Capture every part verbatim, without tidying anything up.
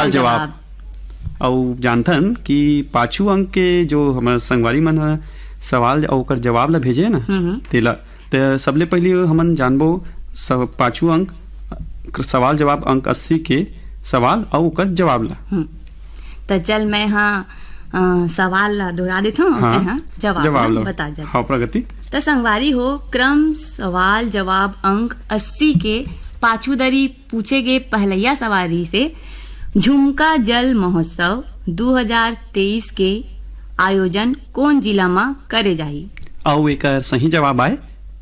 जवाब। जवाब। अउ जानथन कि पाछू अंक के जो हमर संगवारी मन ह सवाल अउ ओकर जवाब ला भेजे हे ना, हम्म, हम्म। तेला, त सबले पहिली हमन जानबो स-, पाछू अंक, सवाल जवाब अंक अस्सी के सवाल अउ ओकर जवाब ला। हम्म। त चल मैं हा, अ, सवाल ला दोहरा देथव, हाँ, ते हा जवाब जवाब ला ला। बता जा। हाँ, प्रगति। त संगवारी हो, क्रम सवाल जवाब अंक अस्सी के पाछू दरी पूछे गे पहलैया सवाल रहिस हे, झुमका जल महोत्सव दू हजार तेईस के आयोजन कोन जिला म करे जाही? अउ एकर सही जवाब आय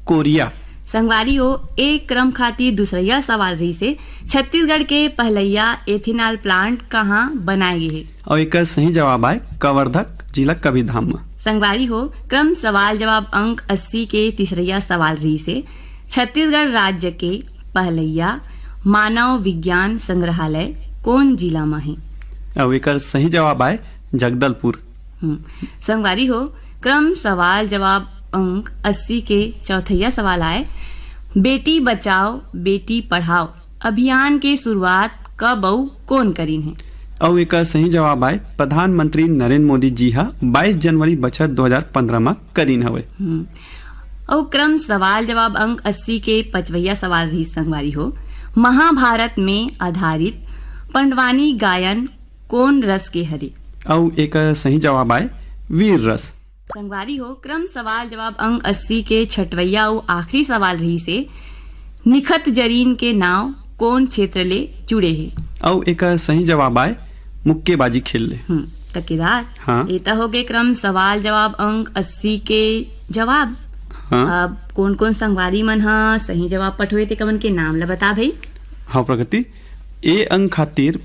कोरिया। संगवारी हो, ए क्रम खातिर दूसरैया सवाल रहिस हे, छत्तीसगढ़ के पहलैया ethanol plant कहाँ बनाए गे हे? अउ एकर सही जवाब आय कवर्धक, जिला कबीरधाम म। संगवारी हो, क्रम सवाल जवाब अंक अस्सी के तीसरैया सवाल रहिस हे, छत्तीसगढ़ राज्य के पहलैया मानव विज्ञान संग्रहालय कोन जिला म हे? अउ एकर सही जवाब आय जगदलपुर। हम्म। संगवारी हो, क्रम सवाल जवाब अंक अस्सी के चौथैया सवाल आय, बेटी बचाओ बेटी पढ़ाओ अभियान के शुरुआत कब अउ कोन करिन हे? अउ एकर सही जवाब आय प्रधानमंत्री नरेंद्र मोदी जी ह बाईस जनवरी बछर दो हजार पंद्रह म करिन हवय। हम्म। अउ क्रम सवाल जवाब अंक अस्सी के पचवैया सवाल रहिस संगवारी हो, महाभारत में आधारित पंडवानी गायन कोन रस के हरे? अउ एकर सही जवाब आय वीर रस। संगवारी हो, क्रम सवाल जवाब अंक अस्सी के छठवैया अउ आखिरी सवाल रहिस हे, निखत जरीन के नाव कोन क्षेत्र ले जुड़े हे? अउ एकर सही जवाब आय मुक्केबाजी खेल ले। हम्म, त केदार, हाँ। ए त हो गे क्रम सवाल जवाब अंक अस्सी के जवाब। हाँ। अब कोन-कोन संगवारी मन ह सही जवाब पठोए ते कमन के नाम ल बता भई। हाँ प्रगति, ए अंक खातिर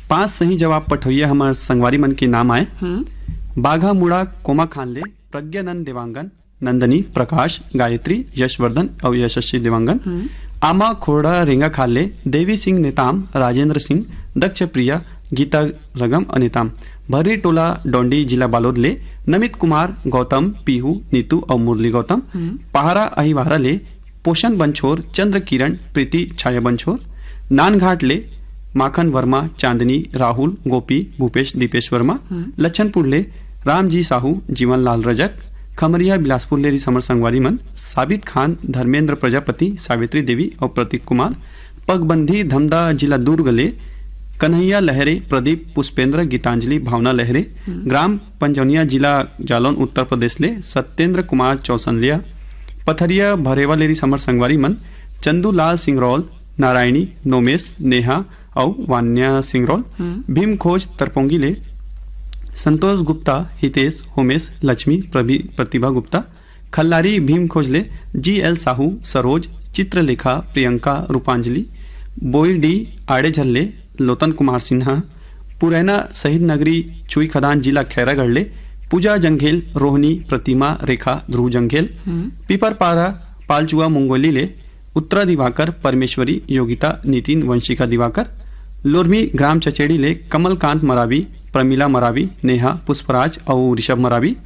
पांच सही जवाब पठोइया हमर संगवारी मन के नाम आय। हम्म। बाघा मुड़ा कोमा खान ले प्रज्ञानंद देवांगन, नंदनी, प्रकाश, गायत्री, यशवर्धन अउ यशस्वी देवांगन। हम्म। आमा खोड़ा रेंगा खाल ले देवी सिंह नेताम, राजेंद्र सिंह, दक्ष प्रिया, गीता रगम अउ नेताम। भर्री टोला डोंडी जिला बालोद ले नमित कुमार, गौतम, पीहू, नीतू अउ मुरली गौतम। हम्म। पहारा अहिवारा ले पोषण बंछोर, चंद्र किरण, प्रीति, छाया बंछोर। नानघाट ले माखन वर्मा, चांदनी, राहुल, गोपी, भूपेश, दीपेश वर्मा। हम्म। लच्छनपुर ले रामजी साहू, जीवनलाल रजक। खमरिया बिलासपुर ले रिस हमर संगवारी मन साबित खान, धर्मेंद्र प्रजापति, सावित्री देवी अउ प्रतीक कुमार। पगबंधी धमदा जिला दुर्ग ले कन्हैया लहरे, प्रदीप, पुष्पेंद्र, गीतांजलि, भावना लहरे। हम्म। ग्राम पंजौनिया जिला जालौन उत्तर प्रदेश ले सत्येंद्र कुमार चौसनलिया। पथरिया भरेवा ले रिस हमर संगवारी मन चंदू लाल सिंगरौल, नारायणी, नोमेश, नेहा अउ वान्या सिंगरौल। हम्म। भीम खोज तरपोंगी ले संतोष गुप्ता, हितेश, होमेश, लक्ष्मी, प्रभि-, प्रतिभा गुप्ता। खल्लारी भीम खोज ले जी एल साहू, सरोज, चित्रलेखा, प्रियंका, रूपांजलि। बोईडी आड़ेझर ले लोतन कुमार सिन्हा। पुरैना शहीद नगरी छुईखदान जिला खैरागढ़ ले पूजा जंघेल, रोहिणी, प्रतिमा, रेखा, ध्रुव जंघेल। हम्म। पीपरपारा पालचुआ मुंगोली ले उत्तरा दिवाकर, परमेश्वरी, योगिता, नितिन, वंशिका दिवाकर। लोरमी ग्राम चचेड़ी ले कमलकांत मरावी, प्रमिला मरावी, नेहा, पुष्पराज अउ ऋषभ मरावी।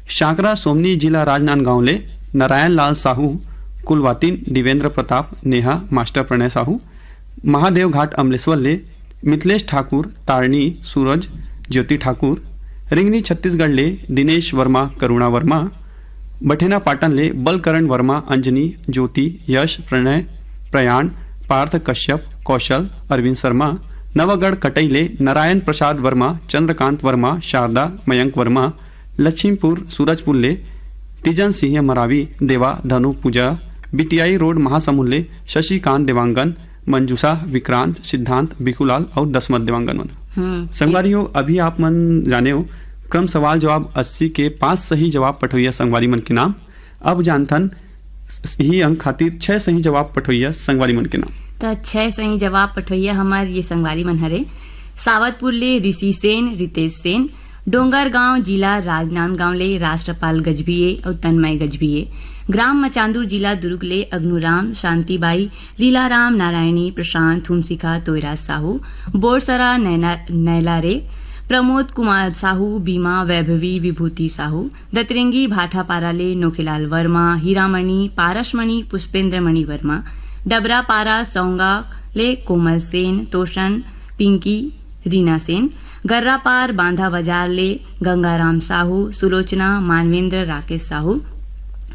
शाकरा सोमनी जिला राजनांदगांव ले नारायण लाल साहू, कुलवातिन, दिवेंद्र प्रताप, नेहा, मास्टर प्रणय साहू। महादेव घाट अमलेश्वर ले मिथिलेश ठाकुर, तारणी, सूरज, ज्योति ठाकुर। रिंगनी छत्तीसगढ़ ले दिनेश वर्मा, करुणा वर्मा। बठेना पाटन ले बलकरण वर्मा, अंजनी, ज्योति, यश, प्रणय, प्रयाण, पार्थ कश्यप, कौशल, अरविंद शर्मा। नवागढ़ कटई ले नारायण प्रसाद वर्मा, चंद्रकांत वर्मा, शारदा, मयंक वर्मा। लक्ष्मीपुर सूरजपुर ले तीजन सिंह मरावी, देवा, धनु पूजा। बीटीआई रोड महासमुंद ले शशिकांत देवांगन, मंजूषा, विक्रांत, सिद्धांत, बिकुलाल अउ दसमत देवांगन मन। हम्म। संगवारी हो, अभी आप मन जाने हो, क्रम सवाल जवाब अस्सी के पांच सही जवाब पठोइया संगवारी मन के नाम। अब जानथन ही अंक खातिर छह सही जवाब पठोइया संगवारी मन के नाम। त छह सही जवाब पठोइया हमर ये संगवारी मन हरे, सावतपुर ले ऋषि सेन, रितेश सेन, डोंगरगांव जिला राजनांदगांव ले राष्ट्रपाल गजभिये अउ तन्मय गजभिये, ग्राम मचांदुर जिला दुर्ग ले अग्नुराम, शांतिबाई, लीलाराम, नारायणी, प्रशांत, हुमसिका, तोयराज साहू, बोरसरा, नैना, नैला रे, प्रमोद कुमार साहू, बीमा, वैभवी, विभूति साहू, दतरेंगी भाठापारा ले नोखेलाल वर्मा, हीरामणि, पारसमणि, पुष्पेंद्र मणि वर्मा, डबरापारा सौंगा ले कोमल सेन, तोषण, पिंकी, रीना सेन, गर्रापार बांधा बाजार ले गंगाराम साहू, सुलोचना, मानवेंद्र, राकेश साहू,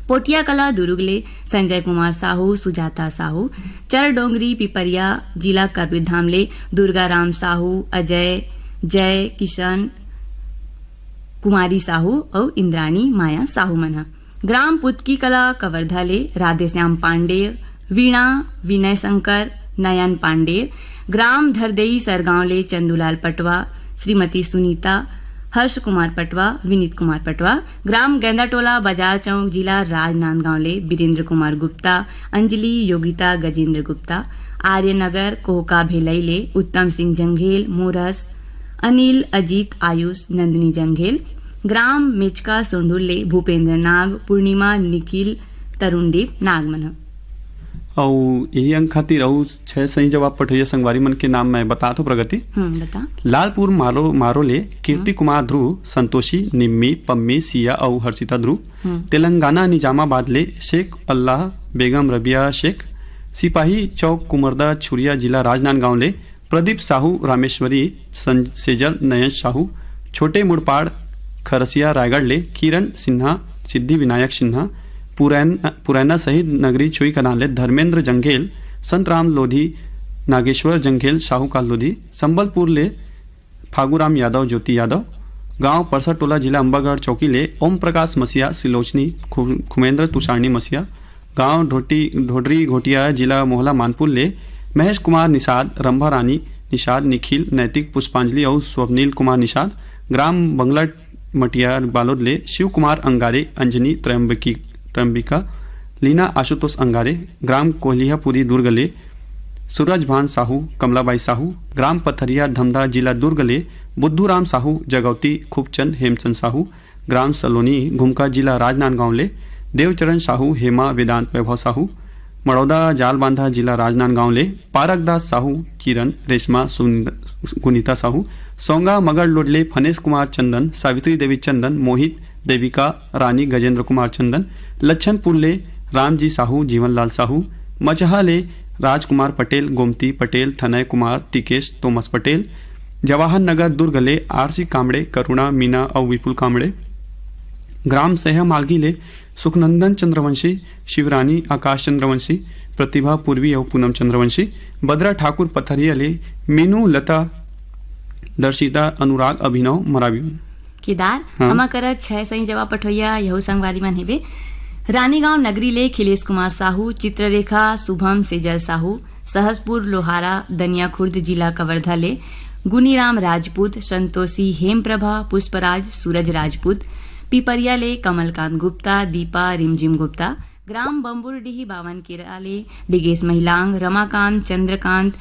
पोटिया कला दुरुग ले संजय कुमार साहू, सुजाता साहू, चरडोंगरी पिपरिया, जिला कबीरधाम ले दुर्गाराम साहू, अजय, जय किशन, कुमारी साहू अउ इंद्राणी माया साहू मन ह। ग्राम पुतकी कला कवर्धा ले राधेश्याम पांडेय, वीणा, विनय शंकर, नयन पांडेय, ग्राम धरदेई सरगांव ले चंदूलाल पटवा, श्रीमती सुनीता, हर्ष कुमार पटवा, विनीत कुमार पटवा, ग्राम गेंदाटोला बाजार चौक, जिला राजनांदगांव ले बीरेंद्र कुमार गुप्ता, अंजलि, योगिता, गजेंद्र गुप्ता, आर्यनगर कोहका भेलई ले उत्तम सिंह जंघेल, मोरस, अनिल, अजीत, आयुष, नंदिनी जंघेल, ग्राम मेचका सोंढुल ले भूपेंद्र नाग, पूर्णिमा, निखिल, तरुणदीप नाग मन ह। अउ यही अंक खातिर अउ छह सही जवाब पठोइया संगवारी मन के नाम मैं बतात हूँ, प्रगति। हम्म, बता। लालपुर मारो, मारो ले कीर्ति हम्म। कुमार ध्रुव, संतोषी, निम्मी, पम्मी, सिया अउ हर्षिता ध्रुव। हम्म। तेलंगाना निजामाबाद ले शेख अल्लाह, बेगम रबिया शेख। सिपाही चौक कुमरदा छुरिया, जिला राजनांदगांव ले प्रदीप साहू, रामेश्वरी, सं-, सेजल, नयन साहू। छोटे मुड़पाड़ खरसिया रायगढ़ ले किरण सिन्हा, सिद्धि विनायक सिन्हा। पुरैन-, पुरैना शहीद नगरी छुईकलां ले धर्मेंद्र जंघेल, संतराम लोधी, नागेश्वर जंघेल, साहूकाल लोधी। संबलपुर ले फागुराम यादव, ज्योति यादव। गांव परसटोला, जिला अंबागढ़ चौकी ले ओम प्रकाश मसीहा, सिलोचनी, खु-, खुमेंद्र तुषारणी मसीहा। गांव ढोटी, ढोडरी घोटिया, जिला मोहला मानपुर ले महेश कुमार निषाद, रंभा रानी निषाद, निखिल, नैतिक, पुष्पांजलि अउ स्वप्निल कुमार निषाद। ग्राम बंगला मटिया बालोद ले शिव कुमार अंगारे, अंजनी, त्रयंबकी, त्रयंबिका, लीना, आशुतोष अंगारे। ग्राम कोहलियापुरी दुर्ग ले सूरज भान साहू, कमलाबाई साहू। ग्राम पथरिया धमधा, जिला दुर्ग ले बुद्धूराम साहू, जगौती, खूबचंद, हेमचंद साहू। ग्राम सलोनी घुमका, जिला राजनांदगांव ले देवचरण साहू, हेमा, वेदांत, वैभव साहू। मड़ौदा जालबांधा, जिला राजनांदगांव ले पारकदास साहू, किरण, रेशमा, सुन-, गुनीता साहू। सोंगा मगरलोड ले फनेश कुमार चंदन, सावित्री देवी चंदन, मोहित, देविका, रानी, गजेंद्र कुमार चंदन। लच्छनपुर ले रामजी साहू, जीवनलाल साहू। मचहा ले राजकुमार पटेल, गोमती पटेल, थनय कुमार, टिकेश, तोमस पटेल। जवाहर नगर दुर्ग ले आरसी कामड़े, करुणा, मीना अउ विपुल कामड़े। ग्राम सह्यामालगी ले सुखनंदन चंद्रवंशी, शिवरानी, आकाश चंद्रवंशी, प्रतिभा, पूर्वी अउ पूनम चंद्रवंशी। बदरा ठाकुर पथरिया ले मीनू, लता, दर्शिता, अनुराग, अभिनव, मरावी। केदार, हाँ। हमर करा छह सही जवाब पठोइया यहू संगवारी मन हेबे। रानीगांव नगरी ले खिलेश कुमार साहू, चित्ररेखा, शुभम, सेजल साहू। सहसपुर लोहारा, दनिया खुर्द, जिला कवर्धा ले गुनीराम राजपूत, संतोषी, हेमप्रभा, पुष्पराज, सूरज राजपूत। पिपरिया ले कमलकांत गुप्ता, दीपा, रिमझिम गुप्ता। ग्राम बम्बुरडीह बावन केरा ले डिगेश महिलांग, रमाकांत, चंद्रकांत,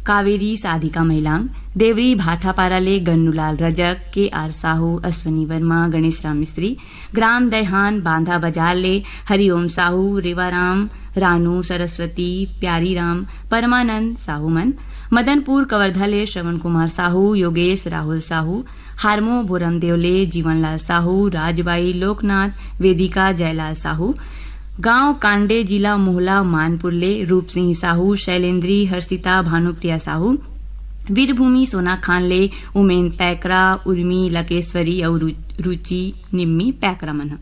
कावेरी, साधिका महिलांग। देवरी भाठापारा ले गन्नूलाल रजक, के आर साहू, अश्वनी वर्मा, गणेश राम मिस्त्री। ग्राम दैहान बांधा बाजार ले हरिओम साहू, रेवाराम, रानू, सरस्वती, प्यारीराम, परमानंद साहू मन। मदनपुर कवर्धा ले श्रवण कुमार साहू, योगेश, राहुल साहू। हारमो भोरमदेव ले जीवनलाल साहू, राजबाई, लोकनाथ, वेदिका, जयलाल साहू। गांव कांडे, जिला मोहला मानपुर ले रूपसिंह साहू, शैलेंद्री, हर्षिता, भानुप्रिया साहू। वीरभूमि सोनाखान ले उमेन पैकरा, उर्मी, लकेश्वरी अउ रु-, रुचि निम्मी पैकरा मन ह।